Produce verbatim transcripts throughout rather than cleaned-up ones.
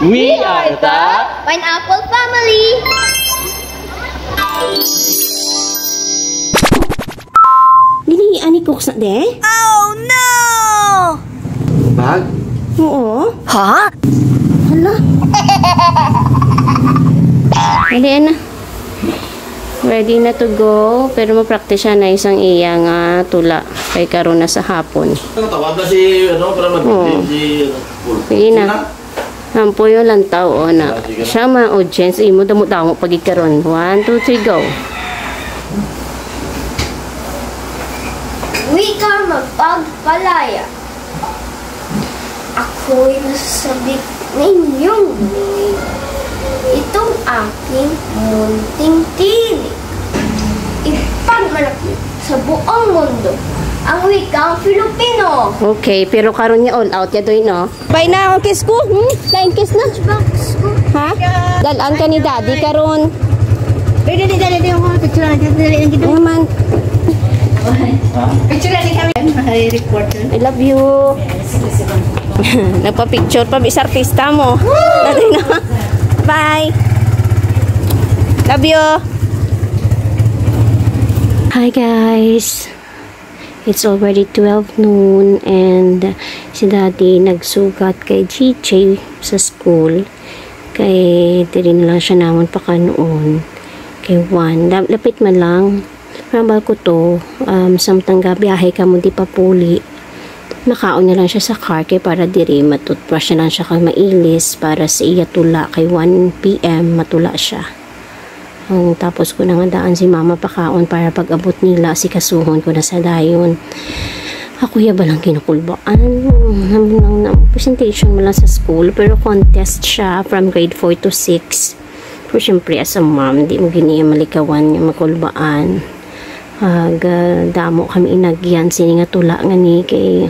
We are the Pineapple Family. Dili, ani cooks na de? Oh no! Bag? Oo. Ha? Hala. Dali na. Ready na to go, pero ma-practice siya na isang iya nga tula kay karon na sa hapon. Ang tawag na si, ano, para mag Oo. si, ano, Sige na. Ampo yung lantaw, o na. Siya, mga audience, imo damo-damo pag karon. One, two, three, go. Wika mapagpalaya. Ako'y nasasabi ninyong buhay. Itong aking munting tinig. Ipagmalaki sa buong mundo ang wikang Filipino. Okay, pero karon niya all out ya doy, no? Bay na, ang kiss ko. Hmm? Lain kiss na. Ha? Dalan ka ni daddy karon. Dali, dali, dali, dali, ako picture lang, dali, dali, dali, dali. Naman. Picture lang kami, may report. I love you. Nagpa-picture pa, bisa artista mo. Dali na. Bye. Love you. Hi guys. It's already twelve noon and si daddy nagsugat kay G J sa school. Kay diri na lang siya namon pakanon. Kay one, lap- lapit man lang. Rambal ko to, um, samtang gabiyahe ka mo di papuli. Makaon na lang siya sa car kay para diri matutbrush na lang siya kag mailis para sa iya tula kay one P M matula siya. Ang tapos ko na nga daan si mama pakaon para pag-abot nila, si kasuhon ko na sa dayon. Ako ya ba lang kinukulbaan? Naman lang na presentation mo lang sa school, pero contest siya from grade four to six. Pero syempre, as a mom, di mo gini malikawan yung makulbaan. Ag, ah, damo kami inagyan sini nga tula nga ni kay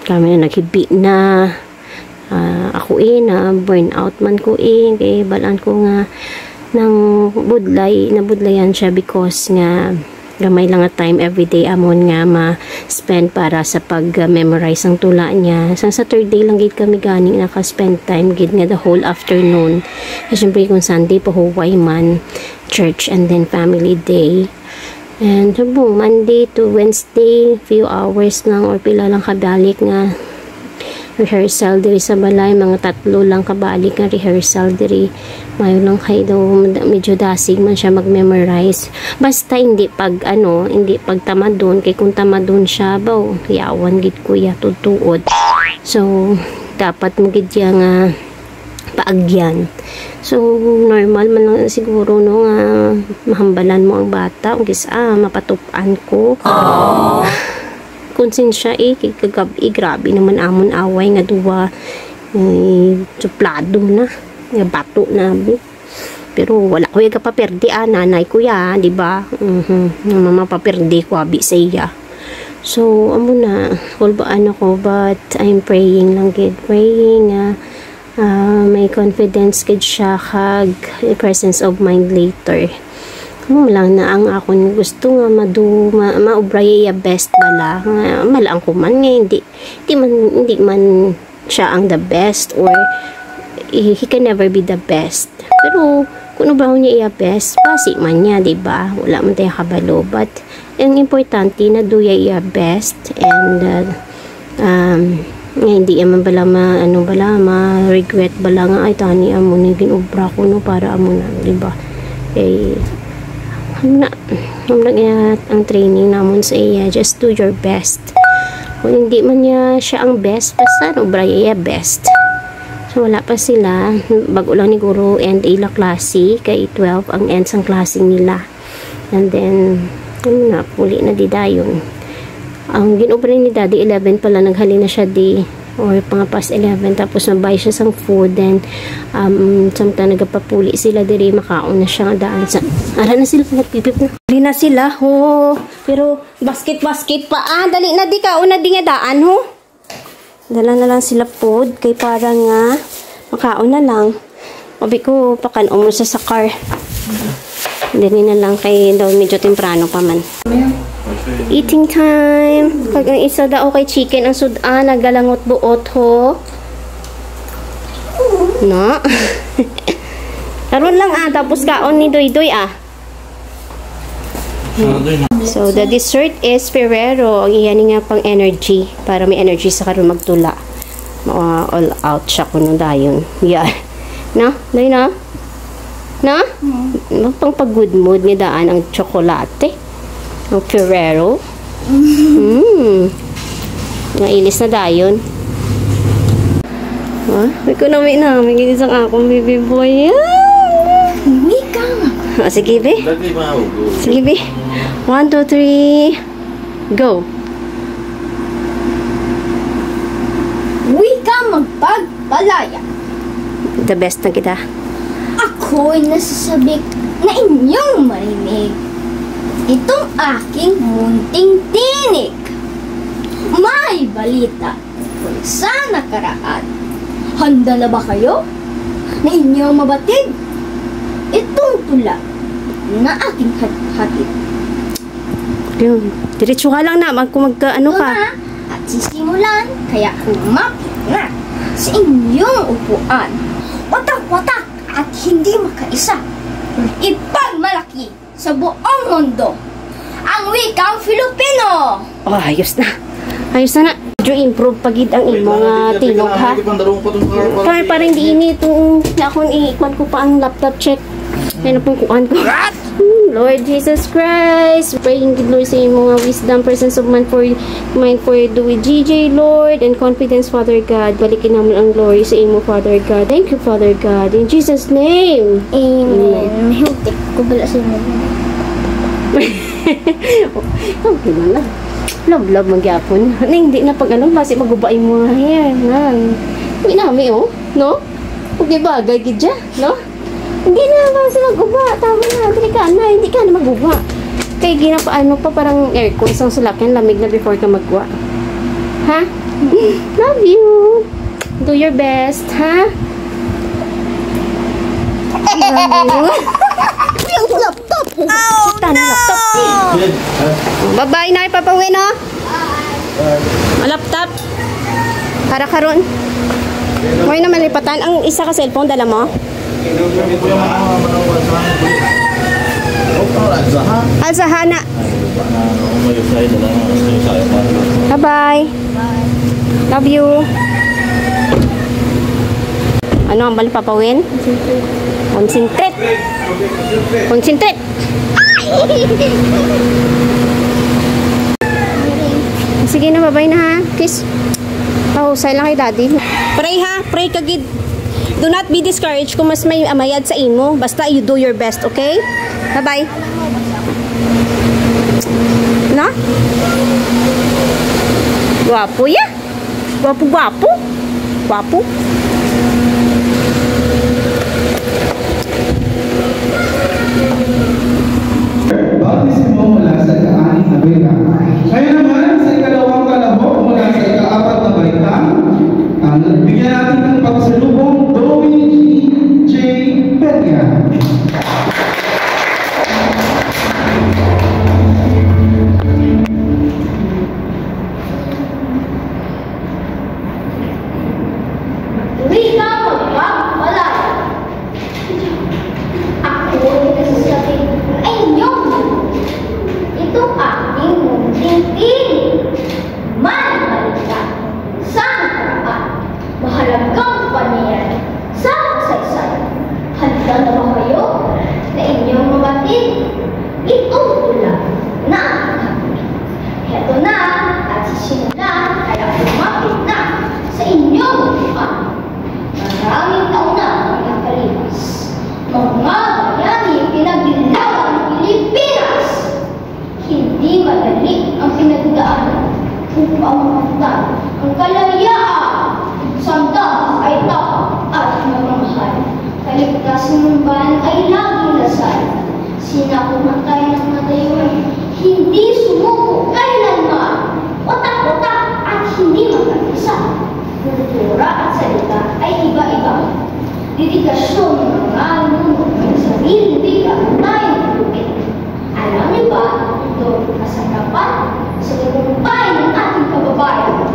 kami na naghibi na. Ah, ako eh, na burn out man ko eh. Kay balaan ko nga nang budlay, nabudlayan siya because nga gamay lang nga time everyday amon nga ma-spend para sa pag-memorize ang tula niya. Sang Saturday lang gid kami gani naka-spend time gid nga the whole afternoon. Kay syempre kung Sunday pahuway man, church and then family day. And subong Monday to Wednesday, few hours lang or pila lang kabalik nga rehearsal diri sa balay, mga tatlo lang kabalik nga rehearsal diri. Mayo lang kay daw medyo dasig man siya mag-memorize. Basta hindi pag ano, hindi pag tamadon, kay kung tamadon siya, baw, yawan gid ko ya tutuod. So, dapat mo gid ya nga paagyan. So, normal man lang siguro, no, nga mahambalan mo ang bata. Kis, ah, mapatupan ko. Konsensya eh, kay kagab-i, grabe naman amon away nga duwa. Eh, suplado na. Nga bato na, bi. Pero wala ko yung kapaperde, ah, nanay ko ya, di ba? Mhm. Nga mapaperde ko, abi sa iya. So, amo na, kulbaan ako, but I'm praying lang gid. Praying nga ah, may confidence gid siya kag presence of mind later. Amo lang na ang akon gusto nga madu ma, maubra iya best bala. Nga malang ko man nga hindi, hindi man, hindi man siya ang the best or he, he can never be the best. Pero kung ubrahon niya iya best, basi man niya, di ba? Wala man tayo kabalo. But ang importante na do iya iya best and uh, um, nga hindi man bala ma, ano bala, ma-regret bala nga, "Ay, tani amo ni ginobra ko, no, para amo na," di ba? Kay, amo na, amo na kaya ang training namon sa iya, just do your best. Kung hindi man niya siya ang best, basta no, obra iya best. So, wala pa sila. Bago lang ni guro end ila klase, kay twelve ang end sang klase nila. And then, ano na, puli na di dayon. Ang ginobra ni daddy, eleven pala, naghalin na siya di, or mga past eleven, tapos nabay siya sang food, then, um, samtang nagapapuli sila diri, makaon na siya nga daan sa, ara na sila, nagpipip na. Dali na sila, ho, pero basket-basket pa, ah, dali na di, kaon na di nga daan, ho. Dala na lang sila food kay para nga makaon na lang. Abi ko, pakan-o mo sa sakar. Dili na lang kay daw medyo temprano pa man. Eating time. Kag ang isa daw kay chicken ang sud-an, nagalangot buot ho. No? Karon lang, ah, tapos kaon ni Doy Doy, ah. Ano to yun? So, the dessert is Ferrero. Ang iya ni nga pang energy. Para may energy sa karon magtula. Ma-, all out siya kuno dayon. Yeah. No? Doy, no? No? Mm. Pang pag-good mood ni daan ang tsokolate. Ang Ferrero. Mm. Nailis na dayon. Ha? May kunami na. May ginisang akong baby boy. Ah! Hindi ka. Ah, sige, be. Lagi mahugot. Sige, be. One, two, three. Go. Wika magpagpalaya. The best na kita. Ako'y nasasabik na inyong marinig itong aking munting tinig. May balita tungkol sa nakaraan. Handa na ba kayo na inyong mabatid itong tula na aking hat-, hatid? Yun. Diretso ka lang na, mag-, kung magka-, ano Ito ka. Na, at sisimulan, kaya kumapit na sa inyong upuan. Watak-watak at hindi makaisa. Ipagmalaki sa buong mundo ang wikang Filipino. Oh, ayos na. Ayos na na. Medyo improve pa gid ang imo nga tingog, ha? Kaya parang di ini itong, akon, i-, ikuan ko pa ang laptop, check. May na pong kuan ko. Hmm, Lord Jesus Christ, praying gid, Lord, sa imo nga wisdom, presence of mind for, mind for Doy G J, Lord, and confidence, Father God. Balikin naman ang glory sa imo, Father God. Thank you, Father God. In Jesus' name. Amen. Amen. Mahimutik ko bala sa imo. Okay na lang. Love, love, magyapon. Na, hindi na pag ano, basi maguba yung mga hair. Nan. Uy, nami, oh. No? Okay, bagay, gid siya, no? Hindi na ba sila guba? Tama na, dili ka na, hindi ka na maguba. Kay ginapaano pa, parang aircon sa sulakyan, lamig na before ka magwa. Ha? Love you. Do your best, ha? Love you. Yung laptop. Oh, no! Laptop. Bye-bye na, Papa Win, ha? Malaptap. Para karon. May na malipatan. Ang isa ka cellphone, dala mo? Alzahana. Bye-bye. Love you. Ano ang bali, Papa Win? Concentrate. Concentrate. Sige na, babay na ha. Kiss. Pahusay lang kay daddy. Pray ha, pray ka gid. Do not be discouraged kung mas may amayad sa imo. Basta you do your best, okay? Bye-bye. Na? Gwapo ya. Gwapo, gwapo. Gwapo. Bautismo mula sa ika-anim na baita. Ngayon naman, sa ikalawang kalahok mula sa ika-apat na baita, ang bigyan natin ng pagsalubong, Doy G J Peña. Wika magpagpalaya. Ako ang nagsasabi sa inyo. Ito aking munting tinig. May balita sa nakaraan. Mahalagang paniyan sa kasaysayan. Handa na ba kayo na inyong mabatid itong tula na aking hatod? Heto na, at sisimulan, kaya kumapit na sa inyong upuan. Maraming taon na ang nakalipas. Mga bayani, pinagdilaw ang Pilipinas. Hindi madali ang pinagdaanan upang makamtan ang kalayaan. Samtang ay tapang at mapamahal, kaligtasan ng bayan ay laging dasal. Sina Kumatay ng Matayuan, hindi sumuko kailanman. Watak-watak at hindi magkaisa. Kultura at salita ay iba-iba. Dedikasyon ng mga ninuno sa sariling wika ay malupit. Alam niyo ba, ito ang kasangkapan sa tagumpay ng ating kababayan.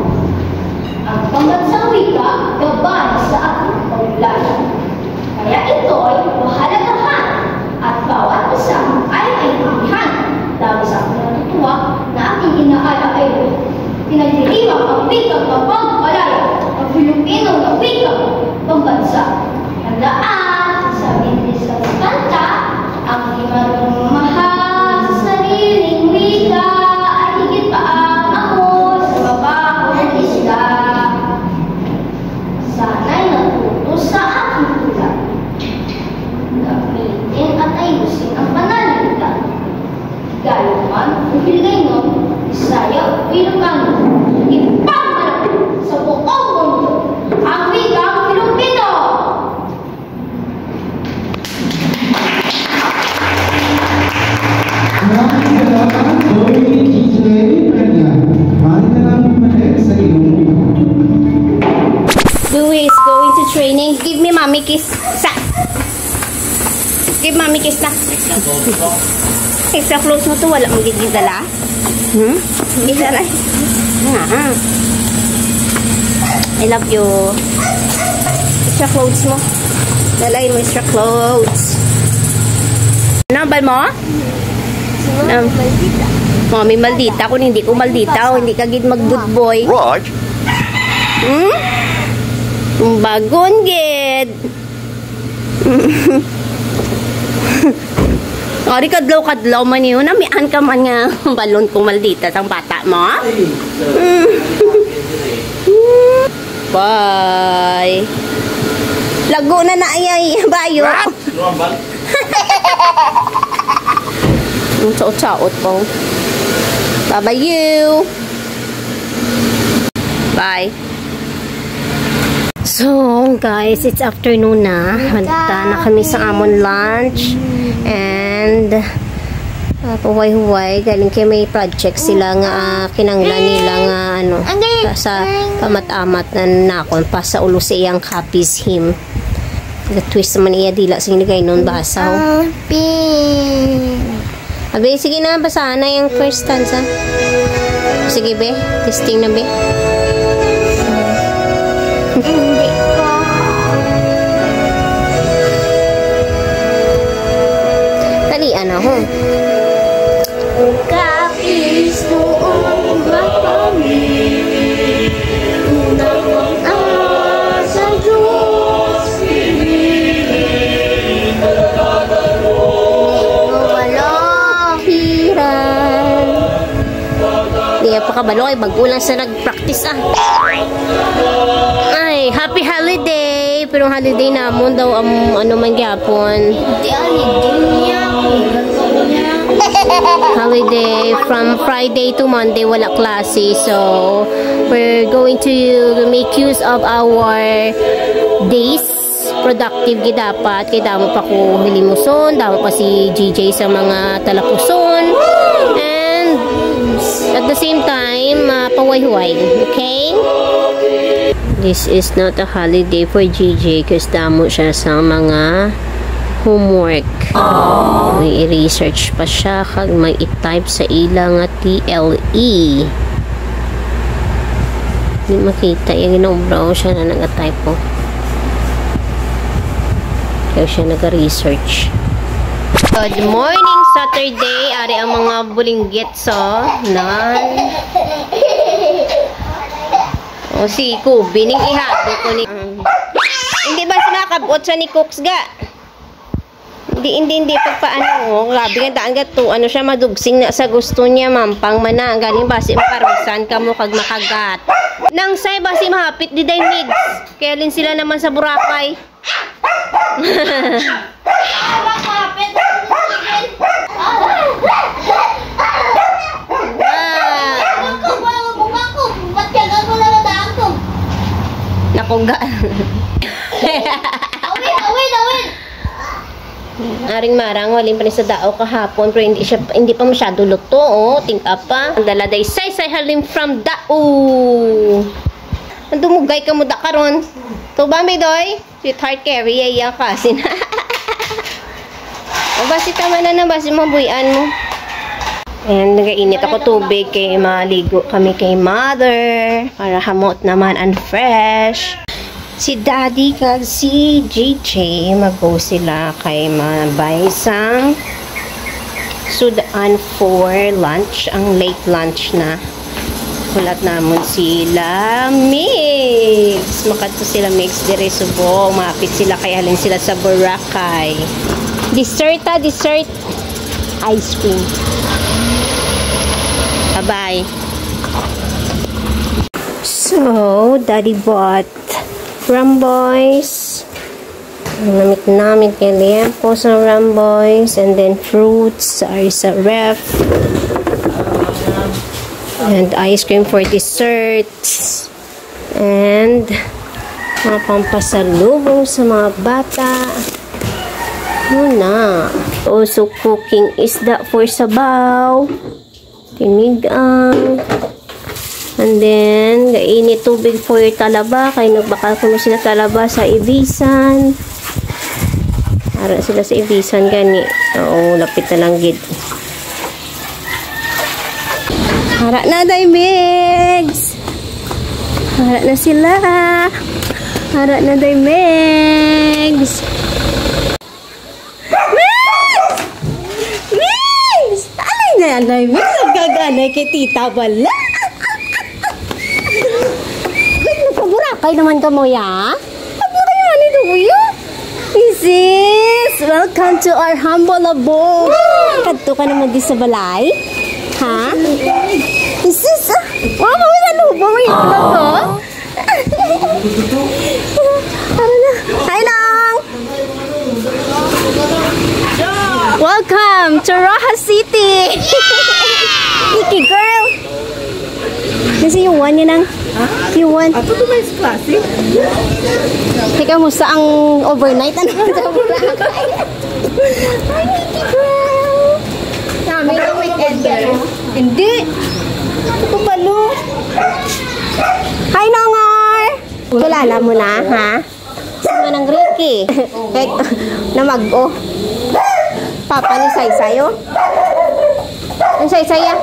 Ang pambansang wika, gabay sa ating kaulayan. Filipino nga wika pambansa. Tagaan sa binhi sa kanta, ang di marunong mamahal sa sariling wika ay higit pa ang amo sa mabahong isda. Sana'y natuto sa aking tula. Gamitin at ayusin ang pananalita. Tagalog man o Hiligaynon, Bisaya o Ilocano, ipagmalaki sa buong mundo ang wikang Filipino! Maraming salamat, Doy D J Peña. Maaari ka na bumalik sa iyong Louis going to training. Give me mommy kiss. Sa. Give mommy kiss na. Extra clothes mo to, wala mong gigidala. Hmm? Isa na. Ah, ah. I love you. Extra clothes mo. Dalay mo extra clothes. Nambal mo? Um, Mami, maldita. Kung hindi ko maldita, o hindi ka gid mag good boy. Raj, Hmm? Bagon gid. Ari kadlaw-kadlaw man yun. Namian ka man nga balon kung maldita sang bata mo. Bye. Lago na na ay bayo. Ang chaot-chaot pa. Bye-bye you. Bye. So, guys, it's afternoon na. Handa na kami sa amon lunch. And uh, pahuway-huway, galing kay may project sila nga uh, kinanglan nila nga ano, sa pamat-amat na nakon pa sa ulo sa iyang copies him. Gatwist naman iya dila sa Hiligaynon basa. Oh. Abi, sige na, basahan na yung first stanza. Sige, be. Testing na, be. Hindi ko. Talian na, ho. Kapis noon ba kami? Unang mga sa Diyos. Di pa kabalo kay bago lang sa nag-practice ah. Ay, happy holiday! Pero holiday namon daw ang ano man gyapon. Holiday from Friday to Monday wala klase. So, we're going to make use of our days productive gid dapat kay damo pa ko hilimuson, damo pa si G J sa mga talapuson. And at the same time, uh, paway-huway. Okay? This is not a holiday for G J cause damo siya sa mga homework. May i-research pa siya kag may i-type sa ila nga T L E. Di makita yung ginobra o siya na nag-type po. Kaya siya nag-research. Good morning, Saturday. Ari ang mga bulinggit, so. Nan. O si Kubi, ning ihado ko ni. Hindi ba sila kabot sa ni Cooks ga? Hindi, hindi, hindi. Pagpaano, oh, grabe nga daan gato. Ano siya, madugsing na sa gusto niya, mampang man na. Ang galing, basi makarusan ka mo kag makagat. Nang say, basi mahapit di day mids. Kaya lin sila naman sa Boracay. Ah. Nakuga. Awin, awin, awin. Aring marang, walin pa ni sa dao kahapon, pero hindi siya, hindi pa masyado luto, oh. Tingka pa. Ang dala day say, say halim from dao. Ang dumugay ka mo da karon. Tuba, may doy? Sweetheart, carry, ay, iya kasin. O, basi tama na na, basi mabuyan mo. And nagainit ako tubig kay maligo kami kay mother para hamot naman and fresh. Si Daddy kag si G J mag-go sila kay mabay sang sud-an for lunch, ang late lunch na. Hulat namon sila, Migs. Makadto sila, Migs, diri subong. Mahapit sila kay halin sila sa Boracay. Dessert, ah, dessert. Ice cream. Bye-bye. So, Daddy bought Ramboys. Namit-namit kay Liam po sa Ramboys. And then fruits are sa ref. And ice cream for desserts. And mga pampasalubong sa mga bata. Muna. Also cooking isda for sabaw. Tinigang. And then, gainit tubig for talaba. Kay nagbakal kuno sila talaba sa Ibisan. Ara sila sa Ibisan gani. Oo, lapit na lang gid. Ara na, Day Migs. Ara na sila. Ara na, Day Migs. Migs! Migs! Alay na, alay, Migs. Ang gaganay kay tita bala. Ay, nagpaburakay naman ka mo, ya? Pag na kayo, ano ito, kuya? Isis! Welcome to our humble abode. Kadto ka naman di sa balay? Ha? Isis, ah! Wow, mawala lubong yung itlog ko. Tara na. Hi, Nang! Welcome to Roxas City! Iki girl! Kasi yung one yun ang, yung one. Ato to may klase. Teka, musta ang overnight? Ano sa Boracay? Ay, Iki girl! Namin yung weekend, eh. Hindi. Ito palo. Hi, Nongar! Kilala mo na, ha? Si Manang Ricky. Kay, namag-o. Papa ni Saysay, oh. Ang Saysay, ah.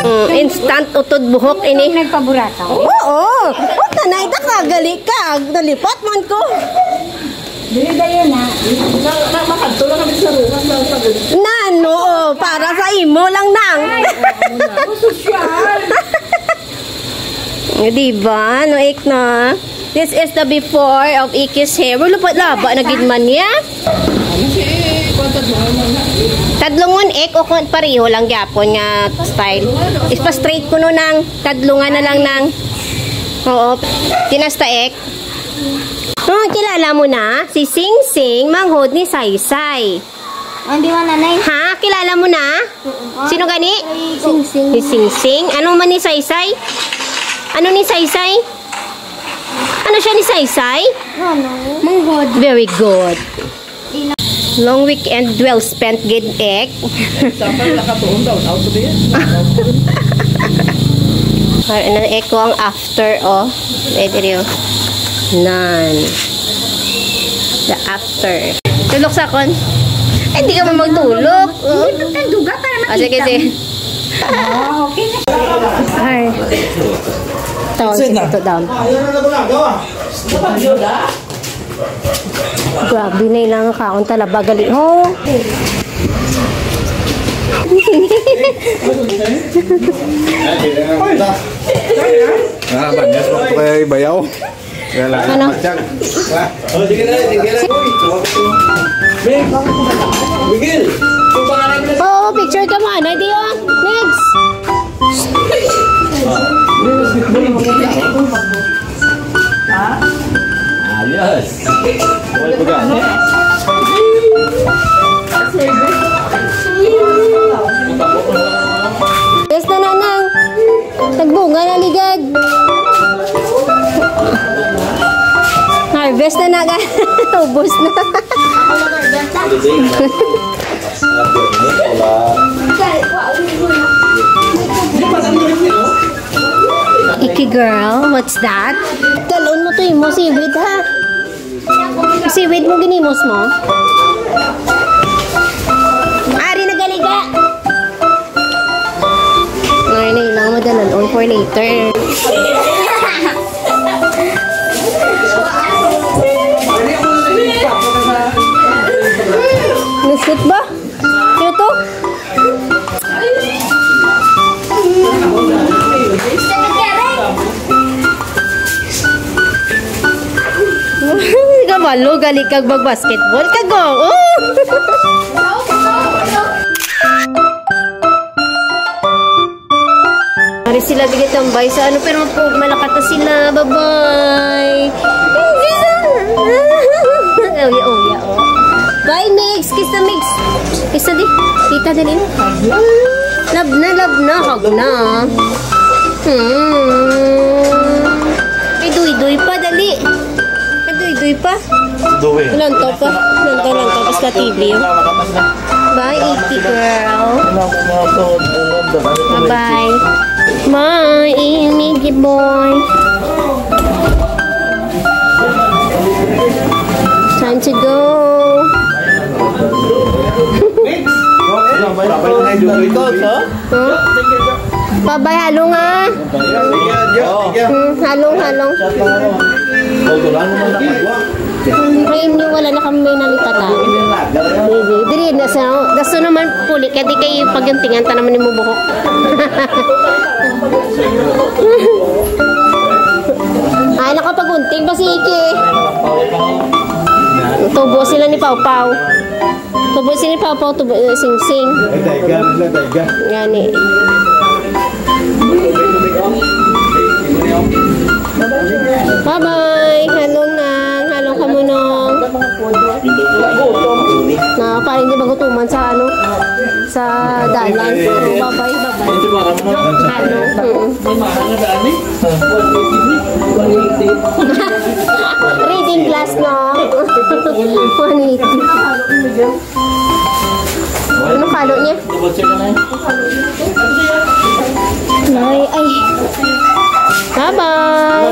Mm, instant utod buhok ini. Nagpaburata. Oo. Huwag na, Nay, nakagali ka. Nalipat man ko. Dili dayon na. Na, na, makadto lang kami sa ruwan, sa, sa Nano, oh, para sa imo lang, Nang. Ay, oo, na. Oh, sosyal. Di ba? No, ik na. This is the before of Iki's hair. Wala pa, laba na gid man niya. Ano si, kwan, tadlungon man na. Tadlungon, ik, o kung pareho lang gyapon nga style. Ispa-straight ko no, Nang. Tadlungan na lang, Nang. Oo. Kinasta, ik. Oh, kilala mo na si Sing Sing, manghod ni Saysay. Hindi man, nanay. Ha? Kilala mo na? Mm. Sino gani? Sing Sing. Si Sing Sing. Ano man ni Saysay? Ano ni Saysay? Ano siya ni Saysay? Ano? Manghod. Very good. Long weekend well spent gid, ek. Example, nakatuon daw. Out to the Ay, na, ek, ang after, oh. Eh, diri, oh. Nan. The after. Tulog sa kon. Eh, hindi ka man magtulog. Oh. Hindi, pagtanduga para Ah, sige, makita sige. mo. Ah, okay na. Ay. Ito, Sino? ito, dam. Grabe na ilang kaon talaba gali. Oh. Ah, banyas mo ko kaya ibayaw. Wala. Ano? Matyag. Ah. Miguel! Oo, picture ka mo, ano? Di, oh. Next! Ayos! Yes na, Nanang. Nagbunga na ligad. Harvest na na, ga-, ubos na. Icky girl, what's that? Dalon mo to, imo seaweed, ha? Seaweed mo, ginimos mo? Ari, nagaliga. Ngayon na lang, madalan on for later. Cute ba? Sino to? Kabalo, gali kag mag-basketball. Kago! Oh! Ari sila, bigay tambay sa ano, pero po, malakata sila. Bye-bye. Uya, uya, oh. Bye, Migs. Kiss na, Migs. Kiss na, di. Tita, dali na. Love na, love na. Hug na. Hmm. Ay, duy-duy pa, dali. Ay, duy-duy pa. Duwe. Lantaw pa. Lantaw, lantaw. Basta T V, oh. Bye, Iki girl. Bye-bye. Bye, Miggy boy. Time to go. Huh? Bye-bye, halong, ha? Hmm, halong, halong. Ay, inyo, wala na kami may nalipatan. Diri na sa, daso naman puli, kaya di kayo paguntingan ta naman yung buhok. Ay, nakapagunting pa si Iki. Tubo sila ni Pau Pau. Tubo sini, Papa, tubo, eh, singsing. Ay, dayga, wala, dayga. Gani. Bye-bye. Halong na. Halong ka mo, nong. Na, para hindi magutuman sa, ano, sa dalan. Bye-bye, bye-bye. Halong. Mm-mm. Reading class, no? One eighty. Ano kalo niya? Ay, ay. Bye-bye.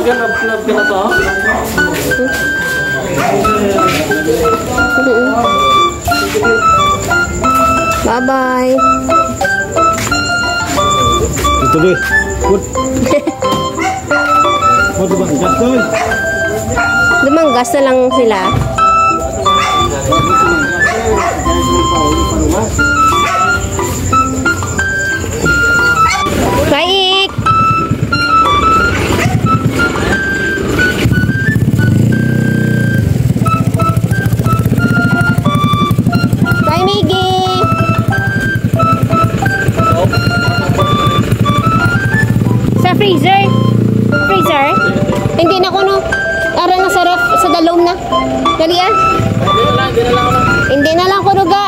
Bye-bye. Ito, be. Good. Dumanggas na lang sila. Bye, Ik! Bye, Miggy! Sa freezer? Freezer? Hindi na kuno. Ara na sa ref, sa dalom na. Dali, ah. Hindi na lang, hindi na lang ako. Hindi na lang ako duga.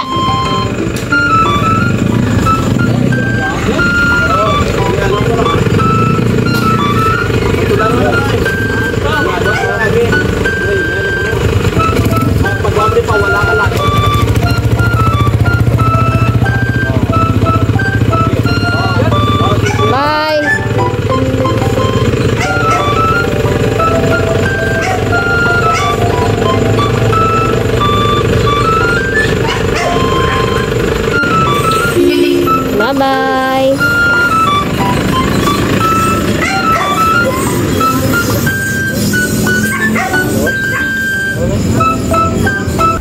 Bye. Bye-bye.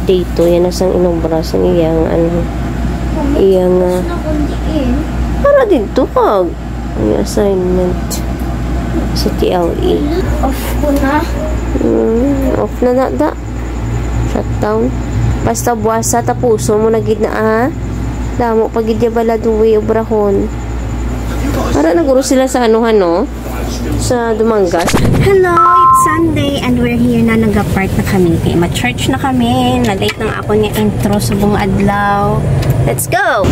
Dito, yan ang sang inobra sang iyang, ano, iyang, ah, para dito, pag ang assignment sa T L E. Off ko na. Mm, off na na, da. Shutdown. Basta buwasa, tapuson mo na gid na, ha? Damo pa gid ya bala duwe obrahon. Ara na guro sila sa ano, ano? Sa Dumangas. Hello, it's Sunday and we're here na, nag-park na kami. Kay ma-church na kami. Na-late ng ako nga intro subong adlaw. Let's go!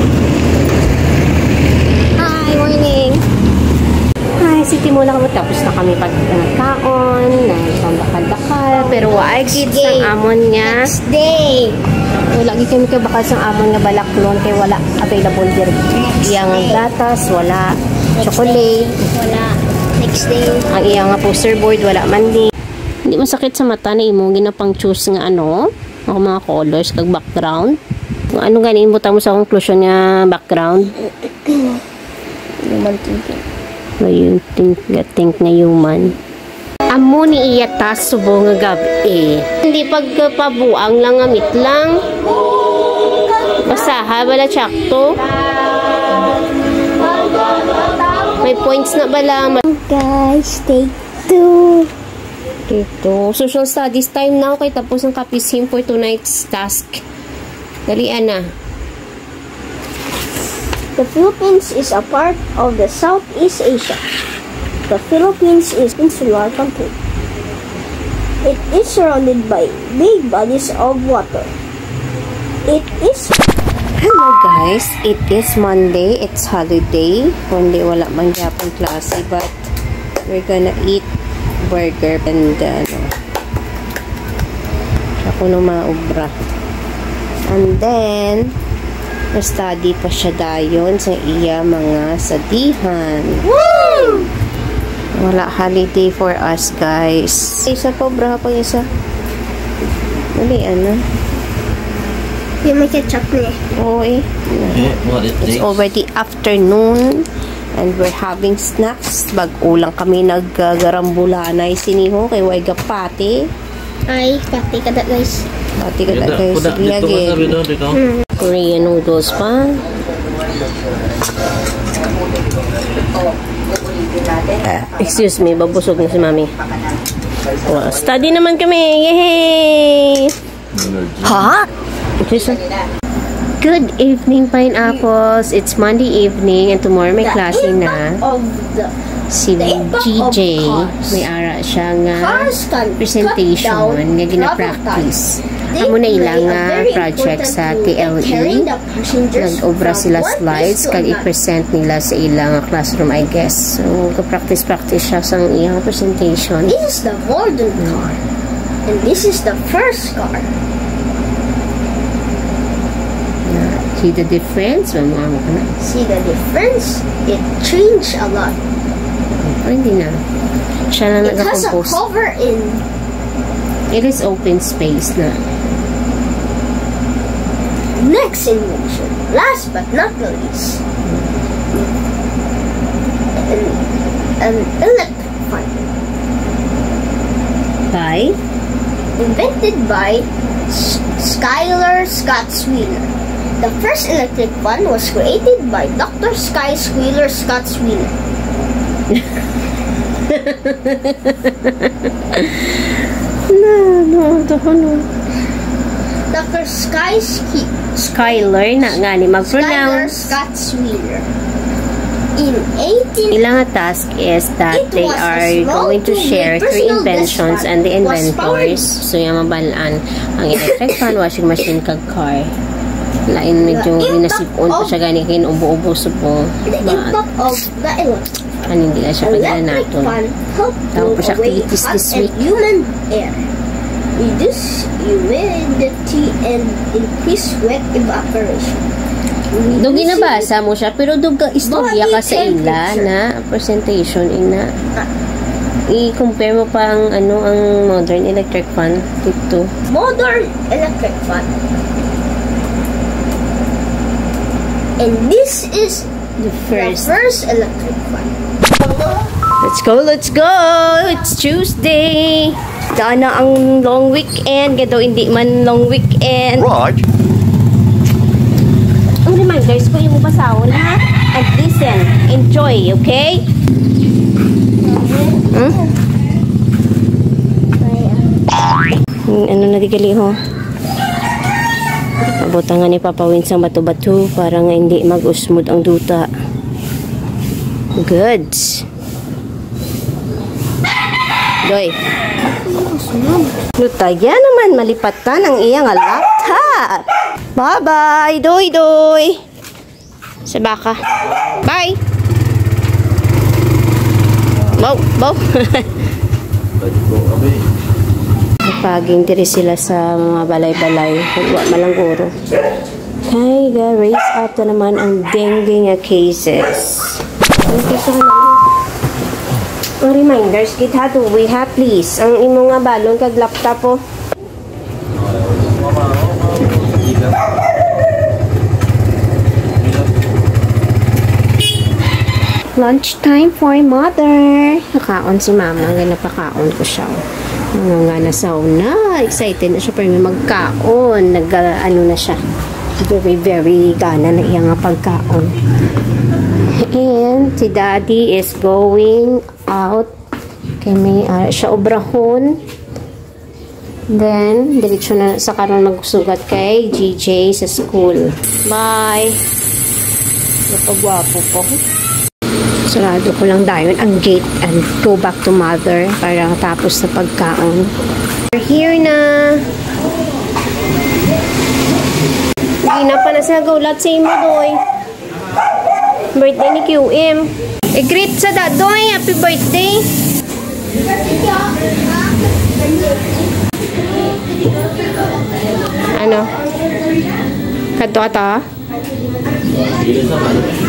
Hi, morning! Hi, City Mall na kami. Tapos na kami pag nagkaon, na pambakal-bakal. Pero wa ay kids ang amon nga. Next day. Wala gid kami kabakal sang amon nga balaklon kay wala available diri. Next day. Iyang gatas, wala. Next day. Chocolate. Wala. Next day. Ang iyang nga poster board, wala man din. Hindi masakit sa mata na imo ginapang choose nga ano, ako mga colors kag background. Kung ano gani, butang mo sa conclusion nga background. Human thinking. What you think, think nga human? Amo ni iya ta subong nga gab-i. Hindi pagkapabuang lang nga mitlang. Ah, bala, tsakto. May points na bala. Ma- Guys, take two. Ito, social studies time na. Okay, tapos ang kapisim for tonight's task. Dali, ana. The Philippines is a part of the Southeast Asia. The Philippines is insular country. It is surrounded by big bodies of water. It is Hello guys, it is Monday, it's holiday. Kundi wala man gyapon klase, but we're gonna eat burger and uh, ano, ako ng mga obra. And then, study pa siya dayon sa iya mga sadihan. Woo! Wala holiday for us, guys. Isa pa, obra pa isa. Dali, ano? Yung may ketchup na eh. Oo eh. Eh, what is It's this? Already afternoon and we're having snacks. Bag-o lang kami nagagarambulanay siniho kay way gapati. Ay, pati kada guys. Pati kada guys. Sige, dito ka again. Sabi doon, dito. Hmm. Korean noodles pa. Ah, excuse me, babusog na si Mami. Wow, study naman kami. Yay! Ha? Okay, sir. Good evening, pineapples. It's Monday evening and tomorrow may klase na. Si G J, may ara siya nga presentation nga gina-practice. Amo na ila nga project sa T L E. Nag-obra sila slides kag i-present nila sa ila nga classroom, I guess. So, ga-practice-practice siya sa iyang presentation. This is the modern car. And this is the first car. Yeah. See the difference? Mamo-amo ka na. See the difference? It changed a lot. Pwede na. Siya na nag-compose. It has a cover in It is open space na. Next invention, last but not the least, an, an electric fan. By? Invented by S- Schuyler Scott Wheeler. The first electric fan was created by Doctor Sky Wheeler Scott Wheeler. Na, no, to, no. Doctor Sky Ski- Skyler na nga ni mag-pronounce. Skyler Scott Wheeler. In eighteen Ilang task is that they are going to share three inventions and the inventors. So, yung mabalaan ang electric fan, washing machine, kag car. Lain, medyo ginasipon ko siya gani kay ubo-ubo subong. The impact of the electric fan. Ano, hindi na siya pagdala naton. Tawag pa siya activities this week. Humid air. Reduce humidity and increase sweat evaporation. Dog, ginabasa mo siya, pero dog ka istorya ka sa ila na presentation, ina. I-compare mo pa ang, ano, ang modern electric fan dito. Modern electric fan. And this is the first electric fan. Let's go, let's go! It's Tuesday! Daan na ang long weekend. Kaya daw hindi man long weekend. Raj? Ang reminders ko, yung basahon, ha? And listen, enjoy, okay? Hmm? Ano na di gali, ho? Pabutangan ni Papa Wins ang bato-bato para nga hindi mag-usmod ang duta. Goods. Doy. Lutaya naman, malipatan ang iya nga laptop. Bye-bye, Doy Doy. Sa baka. Bye! Bow! Bow! Nagpaging diri sila sa mga balay-balay. Wa malangguro. Kay ga-raise up na naman ang dengue nga cases. Ang reminders, gid ha, Doy, ha, please. Ang imo nga balon kag laptop, oh. Lunch time for mother. Nakaon si mama, nga napakaon ko siya. Mga nga nasaw na. Excited na siya, pero may magkaon. Nag, ah, ano na siya. Very, very gana na iya nga pagkaon. And si Daddy is going out. Kay may, ah, siya obrahon. Then, diretso na sa karon magsugat kay G J sa school. Bye! Napagwapo pa. Sarado ko lang dayon ang gate and go back to mother para tapos na pagkaon. We're here na! Hindi na pa na siya gulat sa imo, Doy. Birthday ni Q M. I-greet sa Dadoy, happy birthday. Ano? Kadto ka ta?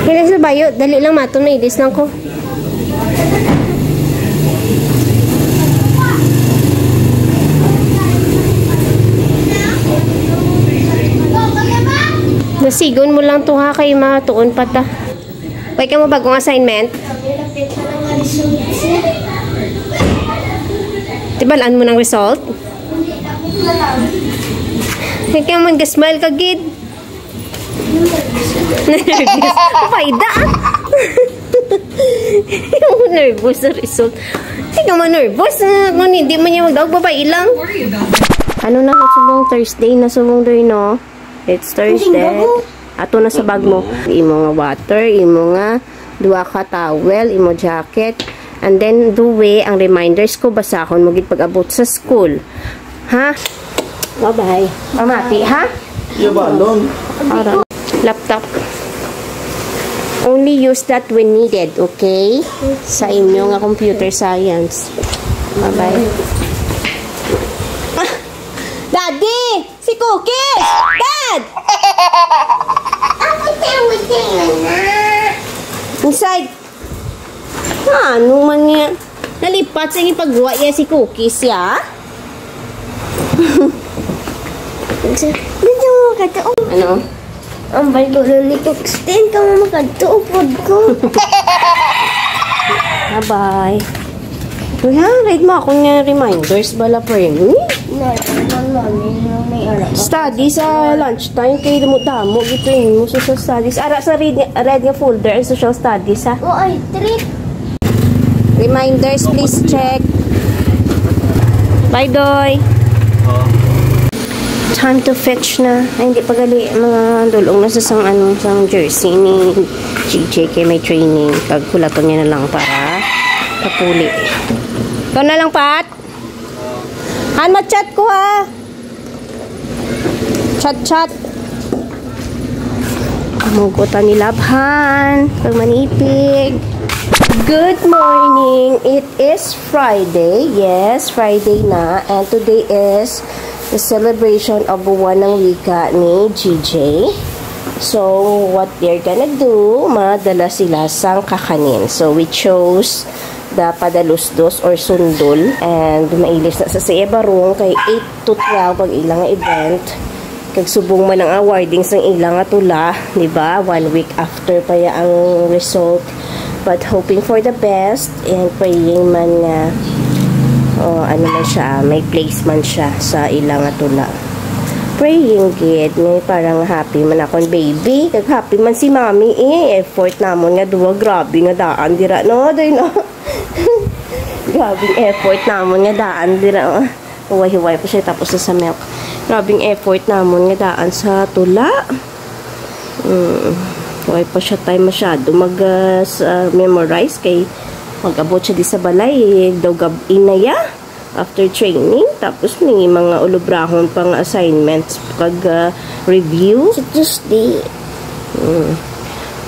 Dili sa bayo, dali lang mato na idis lang ko. Dasigon mo lang to ha, kay matuon pa ta. Way ka mo bagong assignment? Tibalaan mo ng result? Way ka man gasmile ka gid. Nervous. Payda, ah. Yung nervous sa result. Hindi ka man nervous. Ah, kung hindi man niya magdaog, babae lang. Ano na, subong Thursday na, subong doy, no? It's Thursday. Ato na sa bag mo. Imo nga water, imo nga duha ka towel, imo jacket. And then, Due, ang reminders ko, basahon mo gid pag-abot sa school. Ha? Bye-bye. Mamati, ha? Iya balon. Ara. Laptop. Only use that when needed, okay? Sa inyo nga computer science. Bye-bye. Ah! Daddy! Si Cookies! Dad! Ako sa na. Inside. Ano man niya? Nalipat sa ipagwa iya si Cookies, ya? Dito mo ka to. Ano? Ang balik ko lang ni Cookies. Ten ka mo makadto, upod ko. Bye-bye. Kuya, read mo ako nga reminders bala, Permi. Study sa lunchtime kay damo-damo gid mo sa, sa studies. Ara sa red, red nga folder ang social studies, ha. Oh, ay, treat. Reminders, please check. Bye, Doy. Time to fetch na. Ay, hindi pa gali, mga dulong na sa sang, ano, sang jersey ni G J kay may training. Pagkulaton niya na lang para kapuli. Ikaw na lang, Pat. Han, mag-chat ko, ha. Chat, chat. Mugutan ni Labhan. Pag manipig. Good morning. It is Friday. Yes, Friday na. And today is the celebration of buwan ng wika ni G J. So, what they're gonna do, madala sila sang kakanin. So, we chose the padalusdos or sundol. And mailis na sa, sa iya barong kay eight to twelve ang ilang event. Kag subong man ang awarding sang ila nga tula, di ba? One week after pa ya ang result. But hoping for the best and praying man nga, oh, ano man siya, may place man siya sa ila nga tula. Praying gid, may parang happy man akong baby. Kag happy man si mommy, eh. Effort namon nga duwa, grabe nga daan dira, no? Doy, no? Grabe effort namon nga daan dira, oh. Huway-huway pa siya, tapos sa, sa milk. Grabing effort namon nga daan sa tula. Mm. Huway pa siya tayo masyado mag, ah, sa memorize kay mag-abot siya di sa balay, eh, daw gab-i na ya. After training, tapos may mga ulubrahon pa nga assignments kag, ah, review. Sa Tuesday. Mm.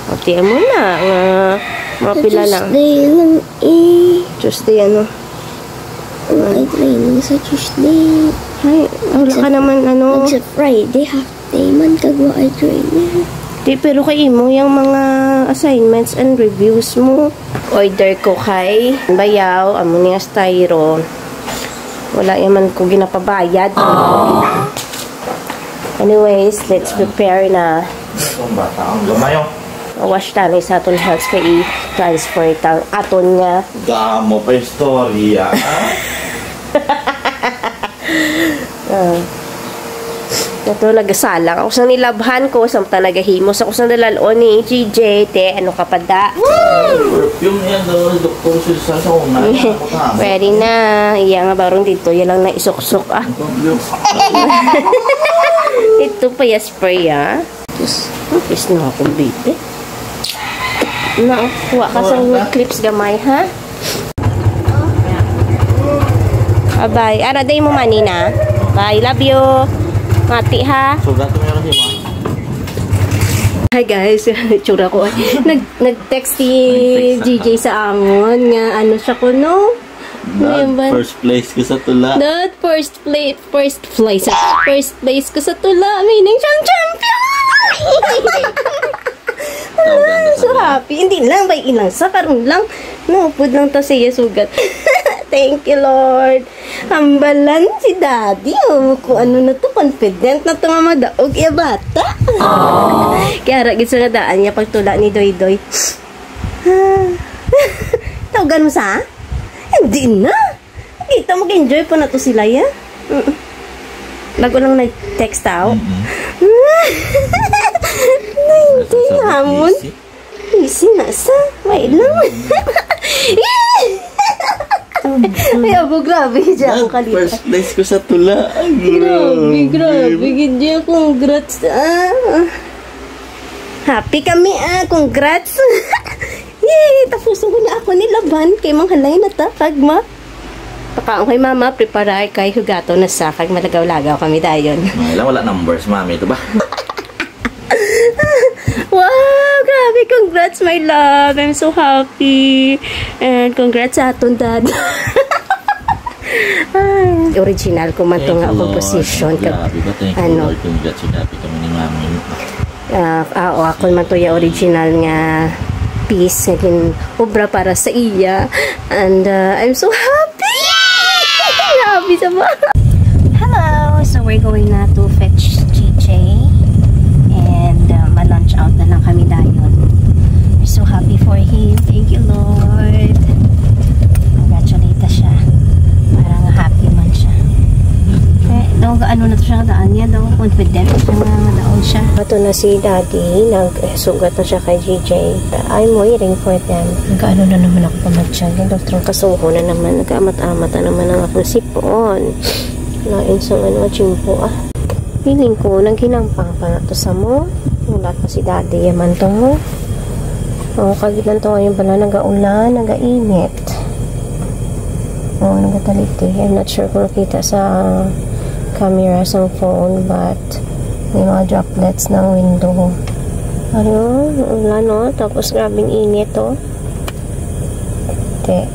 Pati mo na nga mga Sa pila lang. Tuesday lang, eh. Tuesday, ano? Ay, training sa Tuesday. Ay, wala ka naman, ano? Sa Friday, half day man, kag wa ay training. Di, pero kay imo yung mga assignments and reviews mo. Order ko kay Bayaw, amo niya styro. Wala yaman ko ginapabayad. Anyways, let's prepare na. Ang bata, ang gamay, oh. Wash tani sa aton hands kay i-transfer tang aton nga. Damo pa istorya, ha? Ah. Ito, nagasalang ako sa nilabhan ko, sa mga nagahimo sa kusang dalalon ni G J, te, ano ka pa da? Perfume yan, daw, Doktor Susan sa una. Pwede na. Iya nga, barong dito, yan lang na isuksok, ah. Ito pa, ya spray, ah. Yes. Yes na ako, baby. Na, kuha ka sa clips gamay, ha? Bye-bye. Ara, day mo, mani na. Bye, love you. Mati, ha? Sugat mo yung kasi mo. Hi, guys. Tsura ko. Nag, nag-text si G J sa amon nga ano siya ko, no? First place ko sa tula. Not first place, first place. First place ko sa tula, meaning siyang champion! So happy. Hindi lang, bay, ilang sa karon lang. Naupod lang ta siya sugat. Thank you, Lord. Hambalan si Daddy, oh. Kung ano na to, confident na to nga madaog iya bata. Kaya ra gid sa nga daan niya pagtula ni Doy Doy. Tawgan mo sa? Hindi na. Kita, mag-enjoy pa na to sila, ya. Mm. Bago lang nag-text tao. Mm-mm. Hindi namon. Busy na sa. Wait lang. Ay, abo, grabe. Diyan ako kalita. First place ko sa tula. Ay, grabe, grabe. Gid, congrats. Ah. Happy kami, ah. Congrats. Yay! Tapuson ko na ako ni laban kay manghalay na ta kag ma pakaon kay mama, preparar kay hugaton na sa kag malagaw-lagaw kami dayon. May lang wala numbers, mami, ito ba? Wow! Grabe! Congrats, my love! I'm so happy! And congrats sa aton dad! Ay, original ko man to nga composition kag ano. Congratulations, happy kami ni mami. Ah, ah, o, ako man to ya original nga piece nga gin-obra para sa iya. And, ah, I'm so happy! Grabe sa ba? Hello! So we're going na to fetch G J. And, ah, ma-lunch out na lang kami dayon. We're so happy for him. Thank you, Lord. Congratulate ta siya. Parang happy man siya. Eh, daw, ano na to siya, daan niya daw, confident siya nga madaog siya. Ato na si Daddy, nagsugat na siya kay G J. I'm waiting for them. Nag-ano na naman ako pamatsyag. Yung doktor, kasuho na naman. Nag-amat-amat na naman ang akong sipon. Lain sa ano, chimpo, ah. Feeling ko, naghinampang pa na to sa mo. Wala pa si Daddy, yaman to mo. Oh, kagid lang to ngayon pala, nagaulan, nagainit. Oh, nagataliti. I'm not sure kung nakita sa camera sang phone, but may mga droplets ng window. Ano? Wala, no? Tapos, grabing init, oh. Te.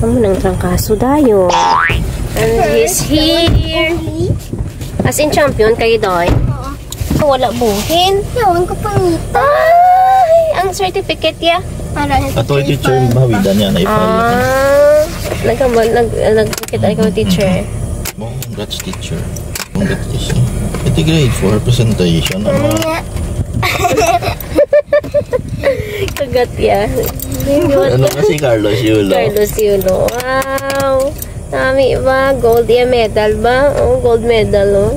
Amo nang trangkaso dayon. And he's here. As in, champion kayo, Doy? Oo. Wala buhin. Yawan ko pangita. Ay, ang certificate ya. Para sa Ato, teacher, teacher, mahawidan niya na i-file. Ah, nagkambal, nag, nagkita ko, teacher. Mo, congrats, teacher. Congratulations. Ito grade four presentation. Ano? Kagat ya. Ano nga si Carlos Yulo? Carlos Yulo. Wow. Nami ba? Gold ya medal ba? Oh, gold medal, oh.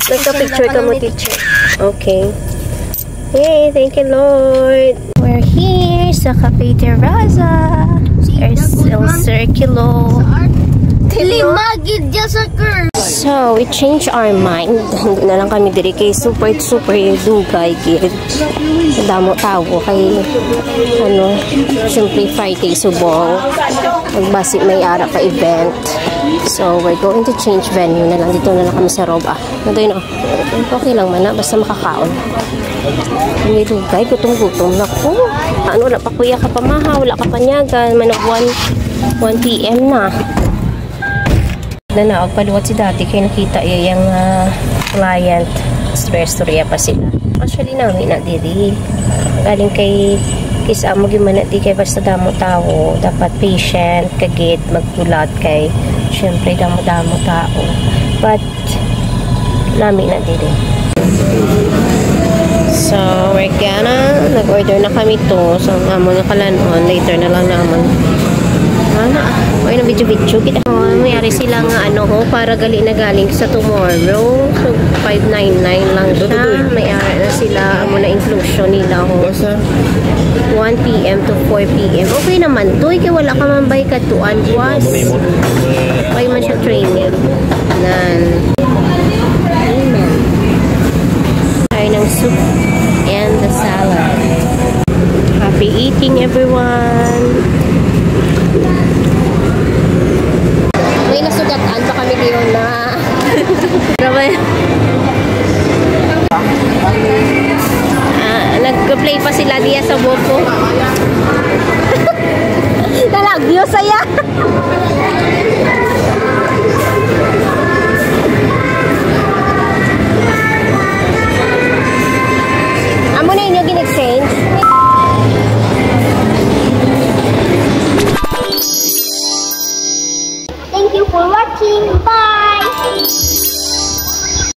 Nagka-picture ka mo, teacher. Okay. Yay, thank you, Lord. We're here sa Cafe Terraza. There's El Circulo. Lima gid dyan sa curve. So, we change our mind. Hindi na lang kami diri kay super, super dugay gid. Damo tawo kay, ano, siyempre Friday subong. Magbasi may ara ka event. So, we're going to change venue na lang. Dito na lang kami sa Rob, ah. Nadoy, no? Okay lang man na, basta makakaon. Hindi dugay, gutom-gutom na ko. Ano, wala pa kuya ka pamaha, wala ka panyagan, manag one, one P M na. Nanaog paluwat si dati kay nakita iya yang, ah, client. Istorya-istorya pa sila. Actually, nami na diri. Galing kay, kis amo gyud man na di kay basta damo tawo, dapat patient, kagid, magpulat kay syempre damo-damo tawo. But, nami na diri. So, we're gonna, nag-order na kami to. So, ang amon nga kalanon, later na lang naman. Ano? Ay, na video-video kita. Oh, may ari sila nga ano ho, para gali na galing sa tomorrow. So, five nine nine lang siya. May ari na sila. Amo na inclusion nila ho. Basta one p m to four p m. Okay naman to. Kay wala ka man bay katuan, buwas. May man siya training. Nan. Amen. Tayo ng soup and the salad. Happy eating, everyone! May nasugatan pa kami kayo na. Grabe. Ah, nag-play pa sila diya sa buko. Nalagyo saya. Amo na inyo gin-exchange? Thank you for watching. Bye!